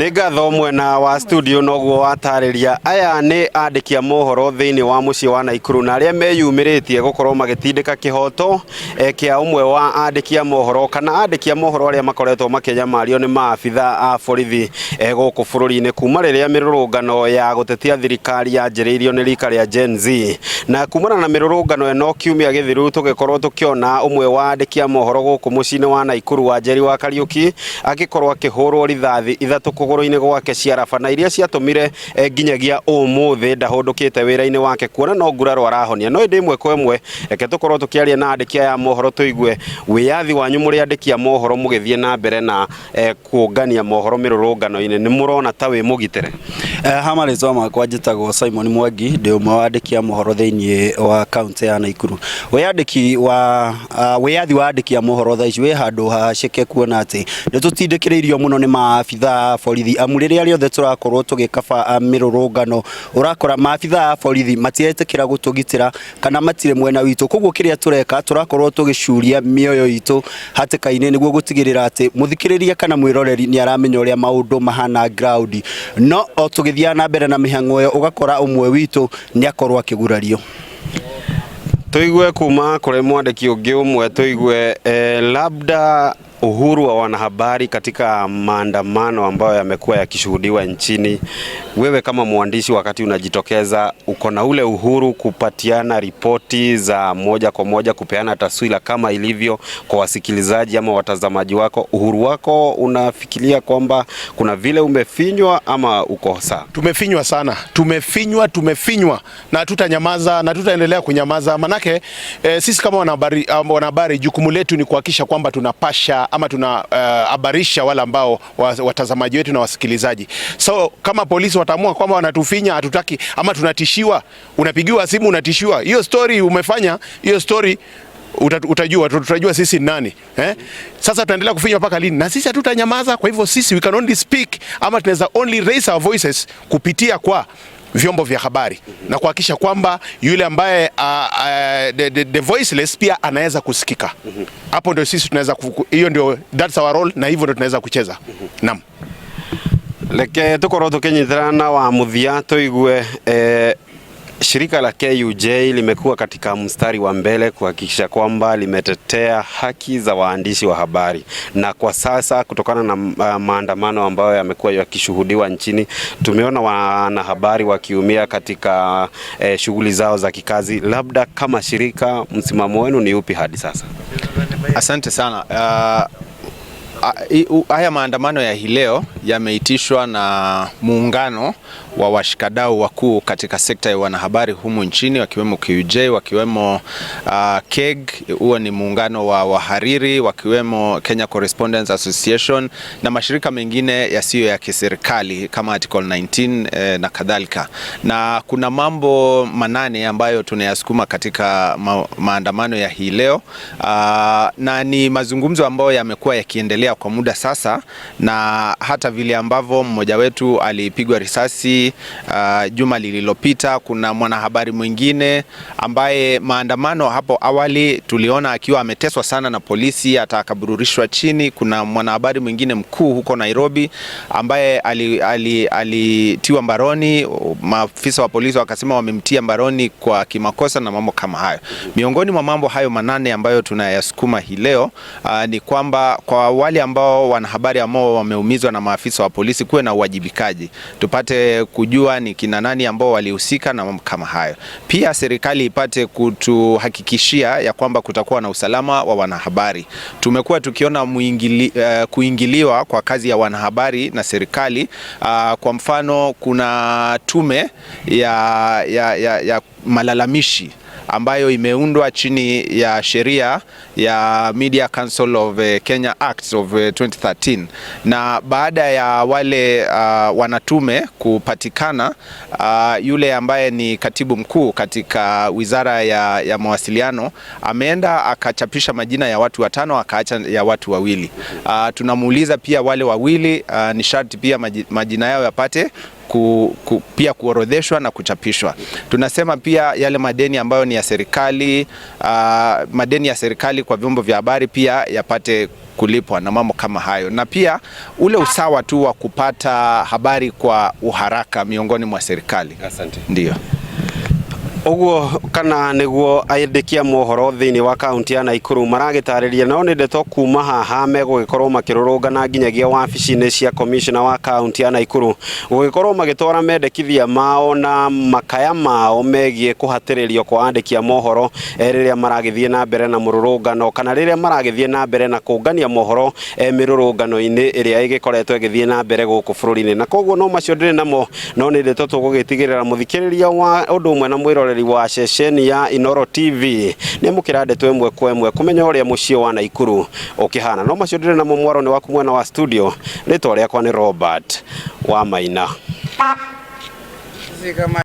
Nĩ ngatho mwena wa studio noguo watarĩria. Aya nĩ andĩki a mohoro thĩinĩ wa mũciĩ wa Naikuru na arĩa meyumĩrĩtie gũkorwo magĩtindĩka kĩhoto kĩa ũmwe wa andĩki a mohoro kana andĩki a mohoro arĩa makoretwo makĩnyamario nĩ maabitha a borithi gũkũ bũrũri-inĩ kuma rĩrĩa mĩrũrũngano ya gũtetia thirikari yanjĩrĩirio nĩ rika rĩa Gen Z. Na kumana na mĩrũrũngano ĩno kiumia gĩthiru tũgĩkorwo tũkĩona ũmwe wa andĩki a mohoro gũkũ mũciĩ-inĩ wa Naikuru Wanjeri wa Kariuki agĩkorwo akĩhũrwo rithathi 3 kũgũrũ-inĩ gwake cia raba na iria ciatũmire nginyagia ũmũthĩ ndahũndũkĩte wĩra-inĩ wake kuona no nguraro arahonia. No ĩndĩ ĩmwe kwa ĩmwe reke tũkorwo tũkĩaria na andĩki aya a mohoro tũigue wĩyathi wanyu mũrĩ andĩki a mohoro mũgĩthiĩ na mbere na kũngania mohoro mĩrũrũngano-inĩ nĩ mũrona ta wĩ mũgitĩre? Ha marĩtwa makwa njĩtagwo Simon Mwangi, ndĩ ũmwe wa andĩki a mohoro thĩinĩ wa kaunti ya Naikuru. Wĩyandĩki wa wĩyathi wa andĩki a mohoro thaa ici wĩ handũ haceke kuona atĩ nĩ tũtindĩkĩrĩirio mũno nĩ maabitha a borithi, amu rĩrĩa rĩothe tũrakorwo tũgĩkaba mĩrũrũngano ũrakora maabitha a borithi matiretĩkĩra gũtũgitĩra kana matirĩ mwena witũ. Koguo kĩrĩa tũreka tũrakorwo tũgĩcuria mĩoyo itũ hatĩka-inĩ nĩguo gũtigĩrĩra atĩ mũthikĩrĩria kana mwĩroreri nĩ aramenya ũrĩa maũndũ mahana ground. No o tũgĩthiaga na mbere na mĩhang'o ĩyo ũgakora ũmwe witũ nĩ akorwo akĩgurario. Tũigue kuma kũrĩ mwandĩki ũngĩ ũmwe tũigue labda uhuru wa wanahabari katika maandamano ambayo yamekuwa yakishuhudiwa nchini. Wewe kama mwandishi, wakati unajitokeza, uko na ule uhuru kupatiana ripoti za moja kwa moja, kupeana taswira kama ilivyo kwa wasikilizaji ama watazamaji wako? Uhuru wako unafikiria kwamba kuna vile umefinywa ama uko sawa? Tumefinywa sana, tumefinywa, tumefinywa na hatutanyamaza na tutaendelea kunyamaza, manake sisi kama wanahabari jukumu letu ni kuhakikisha kwamba tunapasha ama tunahabarisha wale ambao watazamaji wetu na wasikilizaji. So kama polisi wataamua kwamba wanatufinya, hatutaki ama tunatishiwa, unapigiwa simu unatishiwa, hiyo story umefanya, hiyo story utajua, tutajua sisi ni nani, eh? Sasa tutaendelea kufinywa mpaka lini? Na sisi hatutanyamaza. Kwa hivyo sisi we can only speak ama tunaweza only raise our voices kupitia kwa vyombo vya habari na kuhakikisha kwamba yule ambaye the voiceless pia anaweza kusikika. Hapo ndio sisi tunaweza, hiyo ndio, that's our role, na hivyo ndio tunaweza kucheza. Naam. Reke tukorwo tukinyitana na wa muthia tuigue shirika la KUJ limekuwa katika mstari wa mbele kuhakikisha kwamba limetetea haki za waandishi wa habari, na kwa sasa kutokana na maandamano ambayo yamekuwa yakishuhudiwa nchini, tumeona wanahabari wakiumia katika shughuli zao za kikazi. Labda kama shirika, msimamo wenu ni upi hadi sasa? Asante sana. Haya maandamano ya hii leo yameitishwa na muungano wa washikadau wakuu katika sekta ya wanahabari humu nchini, wakiwemo KUJ, wakiwemo KEG, huo ni muungano wa wahariri, wakiwemo Kenya Correspondents Association na mashirika mengine yasiyo ya kiserikali kama Article 19 na kadhalika. Na kuna mambo 8 ambayo tunayasukuma katika maandamano ya hii leo, na ni mazungumzo ambayo yamekuwa yakiendelea kwa muda sasa, na hata vile ambavyo mmoja wetu alipigwa risasi juma lililopita. Kuna mwanahabari mwingine ambaye maandamano hapo awali tuliona akiwa ameteswa sana na polisi hata akabururishwa chini. Kuna mwanahabari mwingine mkuu huko Nairobi ambaye alitiwa mbaroni, maafisa wa polisi wakasema wamemtia mbaroni kwa kimakosa na mambo kama hayo. Miongoni mwa mambo hayo 8 ambayo tunayasukuma hii leo ni kwamba kwa wale ambao wanahabari ambao wameumizwa na maafisa wa polisi kuwe na uwajibikaji, tupate kujua ni kina nani ambao walihusika na mambo kama hayo. Pia serikali ipate kutuhakikishia ya kwamba kutakuwa na usalama wa wanahabari. Tumekuwa tukiona kuingiliwa kwa kazi ya wanahabari na serikali. Kwa mfano kuna tume ya malalamishi ambayo imeundwa chini ya sheria ya Media Council of Kenya Act of 2013, na baada ya wale wanatume kupatikana, yule ambaye ni katibu mkuu katika wizara ya mawasiliano ameenda akachapisha majina ya watu 5 akaacha ya watu 2. Tunamuuliza pia wale 2 ni sharti pia majina yao yapate pia kuorodheshwa na kuchapishwa. Tunasema pia yale madeni ambayo ni ya serikali, madeni ya serikali kwa vyombo vya habari pia yapate kulipwa na mambo kama hayo, na pia ule usawa tu wa kupata habari kwa uharaka miongoni mwa serikali. Asante. Ndio. Ũguo kana nĩguo andĩki a mohoro thĩinĩ wa kaunti ya Naikuru maragĩtarĩria, nao nĩ ndeto kuma haha megũgĩkorwo makĩrũrũngana nginyagia wabici-inĩ cia commissioner wa kaunti ya Naikuru, gũgĩkorwo magĩtwara mendekithia mao na makaya mao megiĩ kũhatĩrĩrio kwa andĩki a mohoro rĩrĩa maragĩthiĩ na mbere na mũrũrũngano kana rĩrĩa maragĩthiĩ na mbere na kũngania mohoro mĩrũrũngano-inĩ ĩrĩa ĩgĩkoretwo ĩgĩthiĩ na mbere gũkũ bũrũri-inĩ. Na koguo no macio ndĩrĩ namo, no nĩ ndeto tũgũgĩtigĩrĩra mũthikĩrĩria wa ũndũ ũmwe na mwĩroreri wa ceceni ya Inoro TV nĩ amũkĩra ndeto ĩmwe kwa ĩmwe kũmenya ũrĩa mũciĩ wa Naikuru ũkĩhana. No macio ndĩrĩ namo, mwaro nĩ waku mwena wa studio. Rĩtwa rĩakwa nĩ Robert wa Maina.